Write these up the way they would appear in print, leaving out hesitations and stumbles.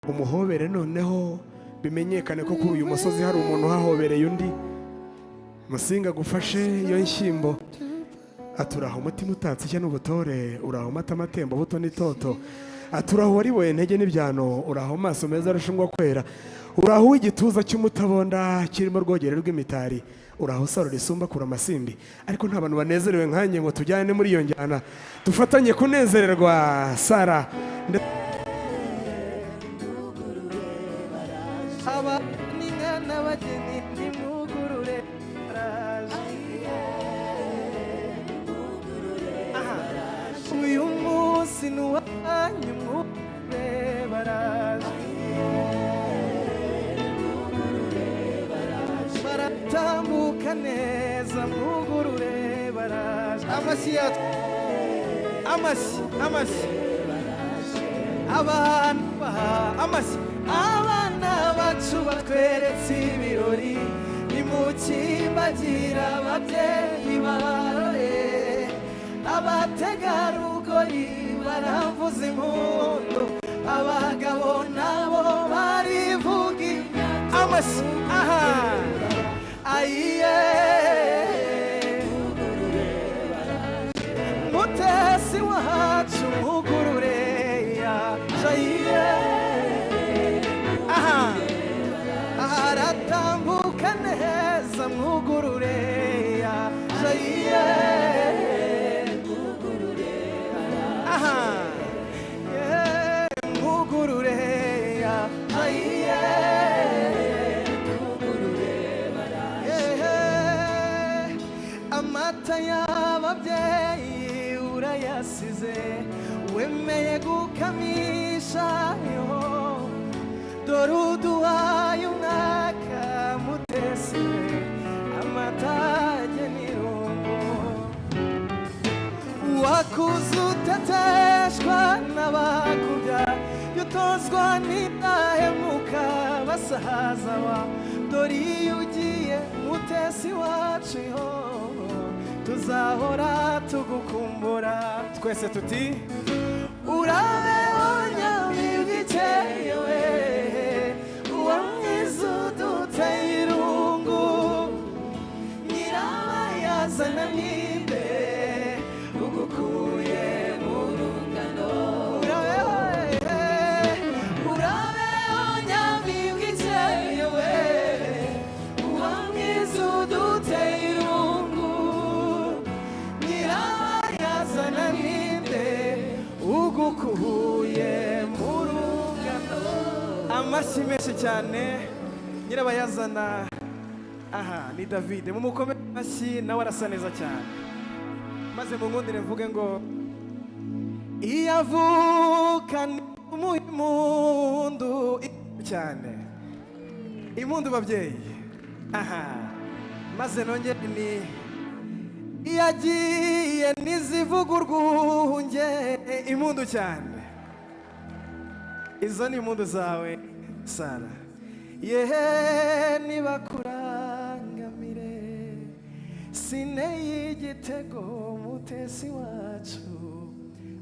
Umuhobere noneho bimenyekane ko kuri uyu musozi hari umuntu uhahobereye undi. Musinga gufashe iyo nshyimbo aturaho umutima utatse ishya n'ubutore, uraho mata matembo buto n'itoto, aturaho wariboye intege n'ibyano, uraho maso meza arashungwa kwera, uraho w'igituza cy'umutabonda kirimo rwogere rw'imitari, uraho saro risumba kura amasimbi. Ariko nta bantu banezerewe nkanjye ngo tujyane muri iyo njyana, dufatanye kunezererwa Sara. Uyu munsi ni uwanyu mwugurure baraje, baratambuka neza mwugurure baraje. Amashyi yacu, amashyi, amashyi, abana amashyi, abana bacu batweretse ibirori, nimukimbagira ababyeyi barore, abategarugori baravuza impundu, abagabo nabo barivuga imyato. Amashyi, aha, ayiye, mutesi wacu mwugurure yaje, aha, aratambuka neza mwugurure yaje, aha, mwugurure yaje, amata y'ababyeyi urayasize, wemeye gukamisha yo, dore uduhaye umwaka mutesi we, amatage n'irungu, wakuze uteteshwa n'abakubya, utozwa n'indahemuka basaza wa, dore iyo ugiye mutesi wacu yo, tuzahora tugukumbura. Twese tuti urabeho nyamibwa ikeye we, uwo mwiza uduteye irungu, nyirabayazana ninde ugukuye mu rungano. Urabeho nyamibwa ikeye we, uwo mwiza uduteye irungu, nyirabayazana ninde ugukuye mu rungano. Amashyi menshi cyane, nyirabayazana aha ni David, mumukomere amashyi, nawe arasa neza cyane. Maze munkundire mvuge ngo iyo avuka ni umuhimpundu cyane, impundu babyeyi, aha, maze nongere ni iyo agiye ntizivuga urwunge, impundu cyane. Izo ni impundu zawe Sara. Yehe nibakurangamire sine y'igitego mutesi wacu,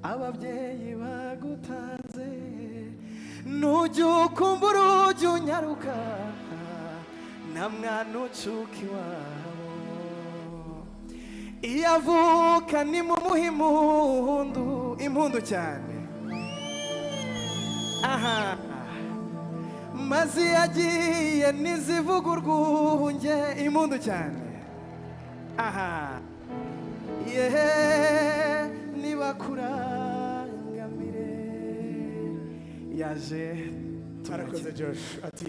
ababyeyi bagutanze, nujya ukumbura ujya unyaruka, nta mwana ucuka iwabo. Iyo avuka ni mumuhe impundu, impundu cyane, aha, maze iyo agiye ntizivuga urwunge, impundu cyane, aha, yehe nibakurangamire yaje. Arakoze Josh, ati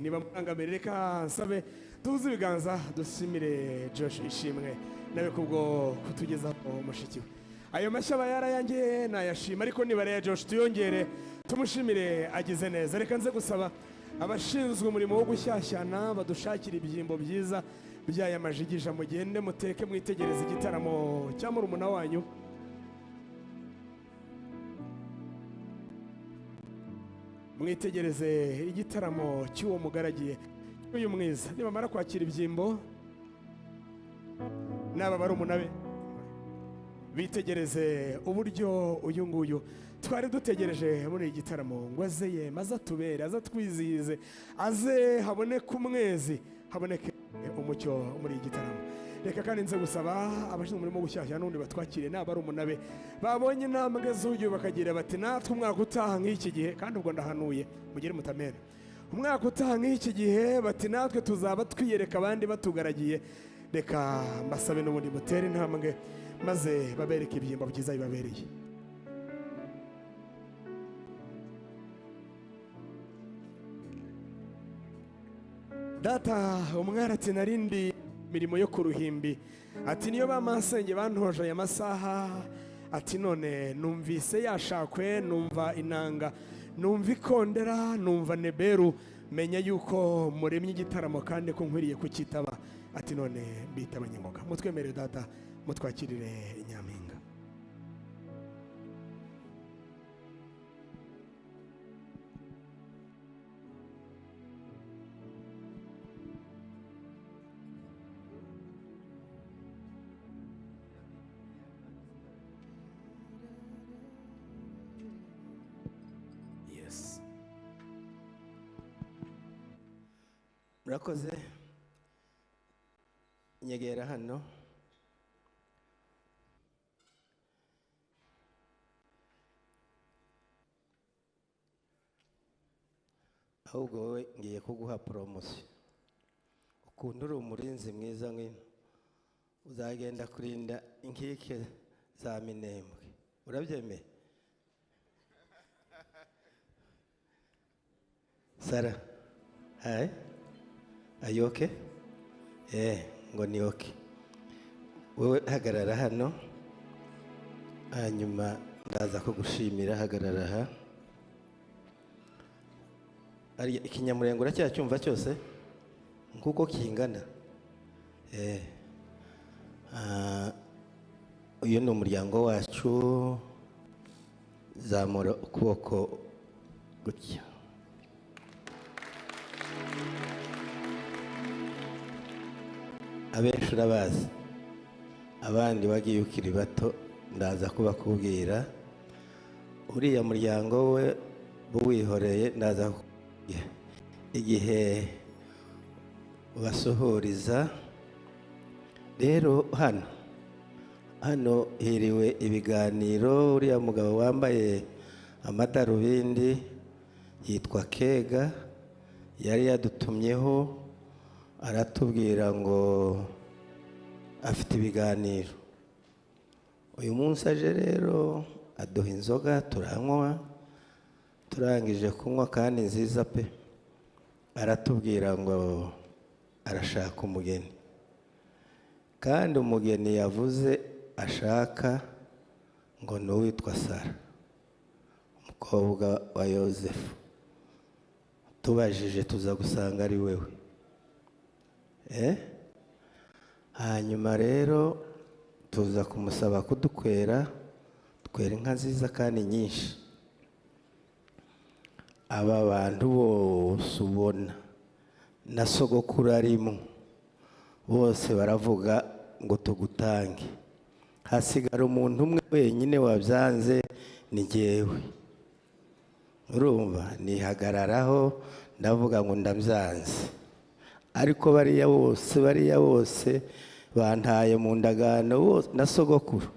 niba murangamire reka nsabe tuze ibiganza dushimire Josh Ishimwe nawe kubwo kutugezaho mushiki we. Ayo mashyi aba yarayanjye nayashima, ariko niba ya Josh tuyongere tumushimire agize neza. Reka nze gusaba abashinzwe umurimo wo gushyashyana badushakira ibyimbo byiza by'aya majigija, mugende muteke mwitegereze igitaramo cya murumuna wanyu. Mwitegereze igitaramo cy'uwo mugaragiye uyu mwiza. Nibamara kwakira ibyimbo n'aba barumuna be. Bitegereze uburyo uyu nguyu twari dutegereje muri iki gitaramo ngo aze yema, aze atubere, aze atwizihize, aze haboneke umwezi, haboneke umucyo muri iki gitaramo. Reka kandi nze gusaba abashinzwe umurimo wo gushyashya n'undi batwakire n'abarumuna be babonye intambwe z'uyu bakagira bati natwe umwaka utaha nk'iki gihe, kandi ubwo ndahanuye mugire mutamere, umwaka utaha nk'iki gihe bati natwe tuzaba twiyereka abandi batugaragiye. Reka mbasabe n'ubundi mutere intambwe maze babereke ibyimbo byiza bibabereye. Data umwari ati narindi mirimo yo ku ruhimbi, ati niyo bamasenge bantoje aya masaha, ati none numvise yashakwe, numva inanga, numva ikondera, numva neberu, menya yuko muremye igitaramo kandi ko nkwiriye kucyitaba, ati none mbitabanye ngoga. Mutwemerere data, mutwakirire nyampinga. Murakoze. Nyegera hano. Ahubwo wowe ngiye kuguha poromosiyo. Ukuntu uri umurinzi mwiza nk'ino, uzagenda kurinda inkike za Minembwe. Urabyemeye? Sara, hi. Are you okay? Ngo ni okay. Wowe hagarara hano, hanyuma ndaza kugushimira. Hagarara aha. Ari ikinyamurengo uracyacyumva cyose nkuko kingana. Uyu ni umuryango wacu. Zamura ukuboko gutya. Abenshi urabazi, abandi wagiye ukiri bato ndaza kubakubwira. Uriya muryango we buwihoreye, ndaza igihe basuhuriza. Rero hano hiriwe ibiganiro. Uriya mugabo wambaye amadarubindi yitwa Kega, yari yadutumyeho aratubwira ngo afite ibiganiro. Uyu munsi aje rero aduha inzoga turanywa, turangije kunywa kandi nziza pe, aratubwira ngo arashaka umugeni, kandi umugeni yavuze ashaka ngo ni uwitwa Sara, umukobwa wa Yosefu. Tubajije tuza gusanga ari wewe. Hanyuma rero tuza kumusaba kudukwera, twera inka nziza kandi nyinshi. Aba bantu bose ubona na sogokuru arimo, bose baravuga ngo tugutange. Hasigara umuntu umwe wenyine wabyanze, ni jyewe. Urumva nihagararaho ndavuga ngo ndabyanze, ariko bariya bose bantaye mu ndagano bose, na sogokuru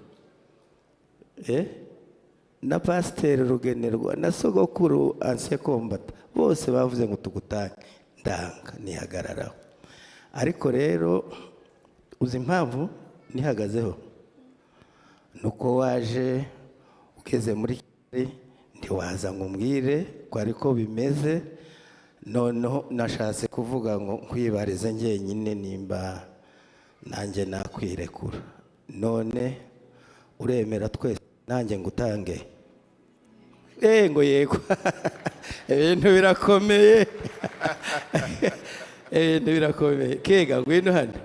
na pasiteri Rugenerwa na sogokuru Anse Kombata, bose bavuze ngo tugutange. Ndanga nihagararaho. Ariko rero uzi impamvu nihagazeho? Nuko waje ugeze muri Kigali ntiwaza ngo umbwire ko ariko bimeze. Noneho nashatse kuvuga ngo nkwibarize njyenyine nimba nanjye nakwirekura. None uremera twese nanjye ngutange? Ngo yego. Ibintu birakomeye. Ibintu birakomeye. Kega ngwino hano.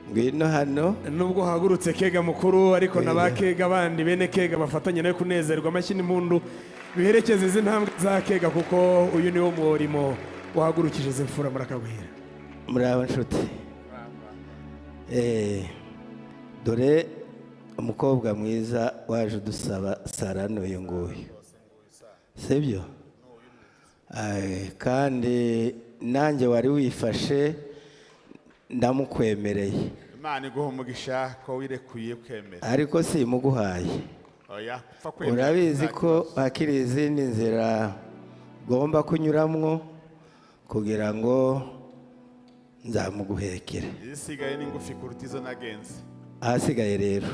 Ngwino hano. Nubwo hagurutse Kega mukuru, ariko na Kega bandi bene Kega bafatanye nawe kunezerwa. Amashyi n'impundu biherekeze izi ntambwe za Kega, kuko uyu niwo murimo wahagurukije izi mfura. Murakagwira. Muraba nshuti. Dore umukobwa mwiza waje udusaba Sara n'uyu nguyu, sibyo? Ay, kandi nanjye wari wifashe ndamukwemereye. Imana iguha umugisha ko wirekuye kwemera. Ariko simuguhaye. Oya, pfa kwemera. Urabizi ko hakiri izindi nzira ngomba kunyuramwo kugira ngo nzamuguhekere. Izisigaye ni ngufi kuruta izo nagenze. Ahasigaye rero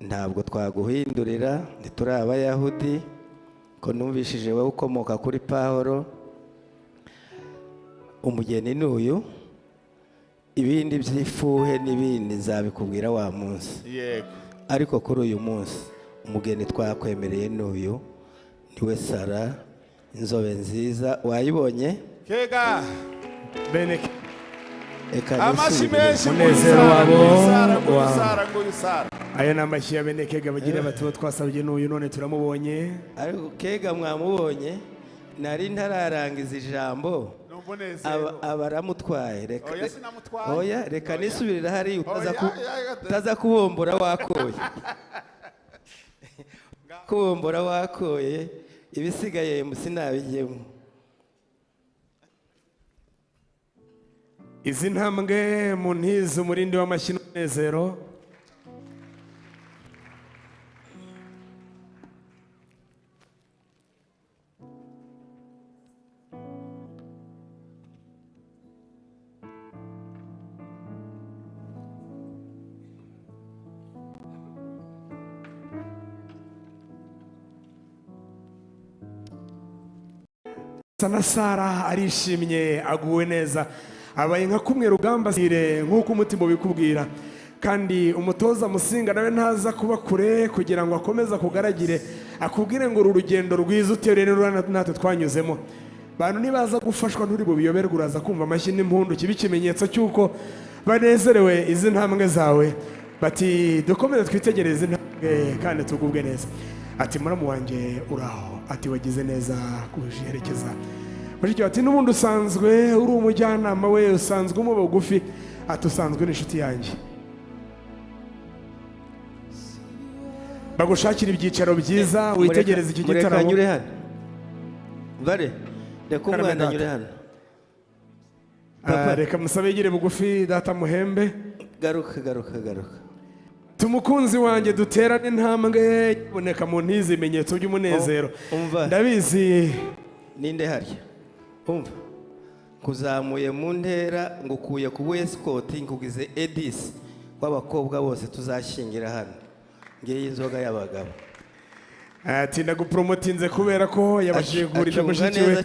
ntabwo twaguhindurira, ntituri abayahudi, ko numvishije wowe ukomoka kuri Pawulo. Umugeni ni uyu, ibindi by'ifuhe n'ibindi nzabikubwira wa munsi. Yego. Ariko kuri uyu munsi umugeni twakwemereye ni uyu, niwe Sara, inzobe nziza wayibonye. Kega Bene amashyi menshi. Umunezero wabo. Nguyu Sara, nguyu Sara. Aya ni amashyi ya bene Kega bagira bati uwo twasabye n'uyu none turamubonye. Ariko Kega mwamubonye, nari ntararangiza ijambo abaramutwaye. Reka Oya, sinamutwaye. Oya, reka nisubirira hariya Oya, utaza kubombora wakoye. Kubombora wakoye, ibisigaye sinabigemo. Izi ntambwe mu ntizo umurindi w'amashyi n'umunezero. Na Sara arishimye, aguwe neza, abaye nka kumwe rugamba sire nk'uko umutima ubikubwira. Kandi umutoza Musinga nawe ntaza kuba kure kugira ngo akomeze akugaragire, akubwire ngo uru rugendo rwiza utereye n'urana natwe twanyuzemo. Bantu nibaza gufashwa nturi bubiyoberwe, uraza kumva amashyi n'impundu kiba ikimenyetso cy'uko banezerewe izi ntambwe zawe. Bati dukomeze twitegereze intambwe kandi tugubwe neza. Ati muramu wanjye uraho, ati wagize neza kujiherekeza. Mushiki ati n'ubundi usanzwe uri umujyanama we, usanzwe umuba bugufi, ati usanzwe n'inshuti yanjye. Bagushakira ibyicaro byiza, witegereze iki gitaramo. Mureka anyure hano. Bare, reka umwana anyure hano. Papa, reka musabe yigire bugufi data muhembe. Garuka, garuka, garuka. Tumukunzi wanjye duterane intambwe iboneka mu ntizi ibimenyetso by'umunezero. Ndabizi ninde harya. Umva, kuzamuye mu ntera ngukuye ku escort nkugize Edis w'abakobwa bose tuzashyingira hano. Ngiye inzoga y'abagabo. Ati ndagupromotinze kubera ko yabashije kugurira mushiki we.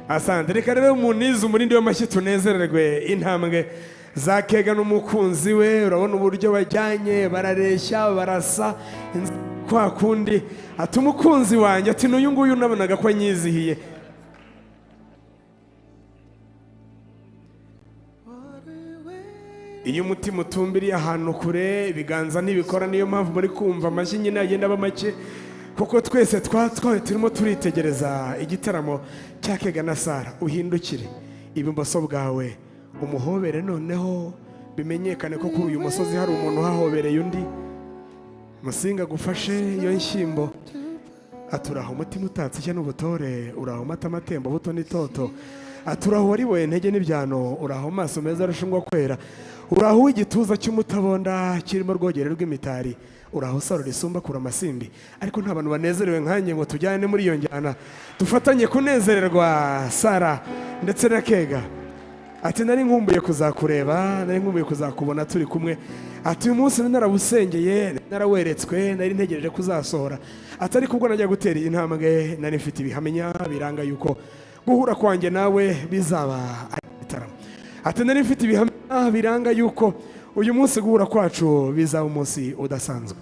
Asante. Reka rero mu ntizi umurindi w'amashyi tunezererwe intambwe za Kega n'umukunzi we. Urabona uburyo bajyanye, barareshya, barasa kwa kundi. Ati umukunzi wanjye, ati n'uyu nguyu nabonaga ko anyizihiye. Iyo umutima utumbiriye ahantu kure, ibiganza ntibikora. Niyo mpamvu muri kumva amashyi nyine agenda aba make, kuko twese twatwaye turimo turitegereza igitaramo cya Kega na Sara. Uhindukire ibumoso bwawe umuhobere, noneho bimenyekane ko kuri uyu musozi hari umuntu uhahobereye undi. Musinga agufashe iyo nshyimbo. Aturaho umutima utatse ishya n'ubutore, uraho mata amatembo buto n'itoto. Aturaho wariboye intege n'ibyano, uraho maso meza arushungwa kwera, uraho w'igituza cy'umutabonda kirimo rwogere rw'imitari, uraho saro risumba kura amasimbi. Ariko nta bantu banezerewe nkanjye ngo tujyane muri iyo njyana, dufatanye kunezererwa Sara ndetse na Kega. Ati nari nkumbuye kuzakureba, nari nkumbuye kuzakubona turi kumwe. Ati uyu munsi narabusengeye, naraweretswe, nari ntegereje kuzasohora. Ati ariko ubwo najya gutera intambwe nari mfite ibihamya biranga yuko guhura kwanjye nawe bizaba ari igitaramo. Ati nari mfite ibihamya biranga yuko uyu munsi guhura kwacu bizaba umunsi udasanzwe.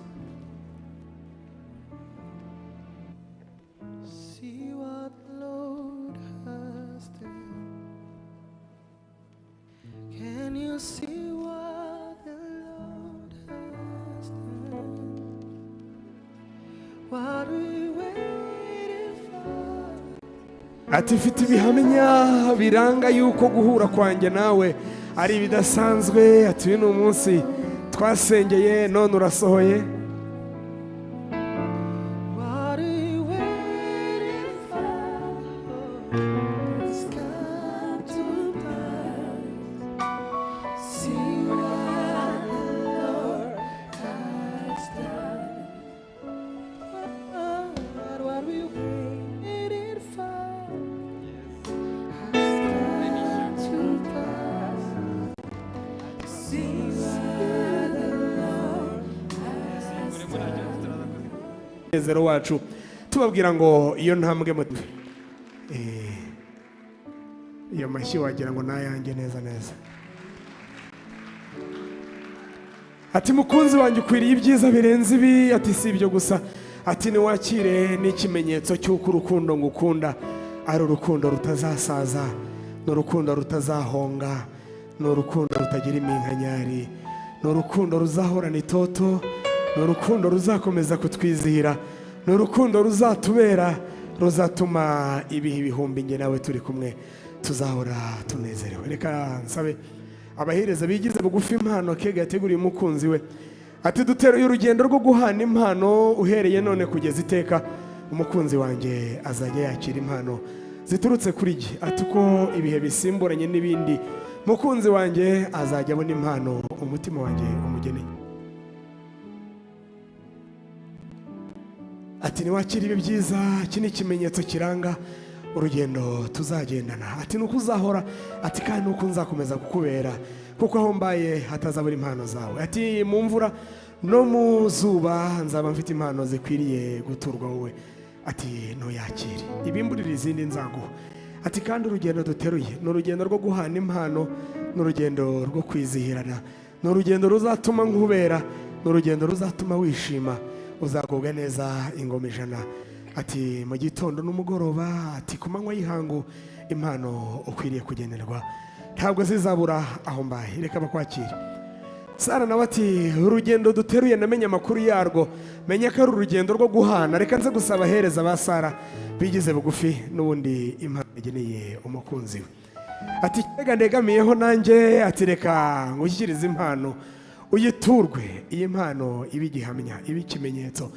Ati mfite ibihamya biranga yuko guhura kwanjye nawe ari ibidasanzwe. Ati uyu ni umunsi Twasengeye none urasohoye. What are you waiting for? It's come to pass. See what the Lord has done. What we waited for has come to pass. See what the Lord has done. Umunezero wacu tubabwira ngo iyo ntambwe iyo mashyi wagira ngo nayanjye neza neza. Ati mukunzi wanjye ukwiriye ibyiza birenze ibi. Ati si ibyo gusa, ati niwakire n'ikimenyetso cy'uko urukundo ngukunda ari urukundo rutazasaza, ni urukundo rutazahonga, ni urukundo rutagira iminkanyari, ni urukundo ruzahorana itoto, ni urukundo ruzakomeza kutwizihira, ni urukundo ruzatubera, ruzatuma ibihe ibihumbi njye nawe turi kumwe tuzahora tunezerewe. Reka nsabe abahereza bigize bugufi impano Kega yateguriye umukunzi we. Ati duteruye urugendo rwo guhana impano uhereye none kugeza iteka. Umukunzi wanjye azajya yakira impano ziturutse kuri jye. Ati uko ibihe bisimburanye n'ibindi, mukunzi wanjye azajya abona impano umutima wanjye umugeneye. Ati niwakira ibi byiza, iki ni ikimenyetso kiranga urugendo tuzagendana. Ati nuko uzahora, ati kandi nuko nzakomeza kukubera, kuko aho mbaye hatazabura impano zawe. Ati mu mvura no mu zuba nzaba mfite impano zikwiriye guturwa wowe. Ati ntuyakire ibimburira izindi nzaguha. Ati kandi urugendo duteruye ni urugendo rwo guhana impano, ni urugendo rwo kwizihirana, ni urugendo ruzatuma nkubera, ni urugendo ruzatuma wishima, uzagubwa neza ingoma ijana. Ati mu gitondo n'umugoroba, ati ku manywa y'ihangu impano ukwiriye kugenerwa ntabwo zizabura aho mbaye. Reka bakwakire. Sara nawe ati urugendo duteruye namenye amakuru yarwo, menye ko ari urugendo rwo guhana. Reka nze gusaba abahereza ba Sara bigize bugufi n'ubundi impano yageneye umukunzi we. Ati kega ndegamiyeho nanjye, ati reka ngushyikirize impano uyiturwe. Iyi mpano ibe igihamya, ibe ikimenyetso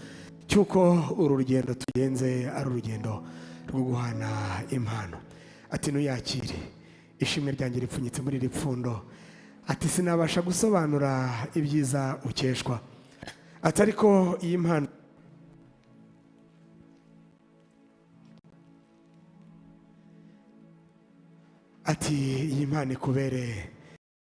cy'uko uru rugendo tugenze ari urugendo rwo guhana impano. Ati nuyakire, ishimwe ryanjye ripfunyitse muri iri pfundo. Ati sinabasha gusobanura ibyiza ukeshwa. Ati ariko iyi mpano ati iyi mpano ikubere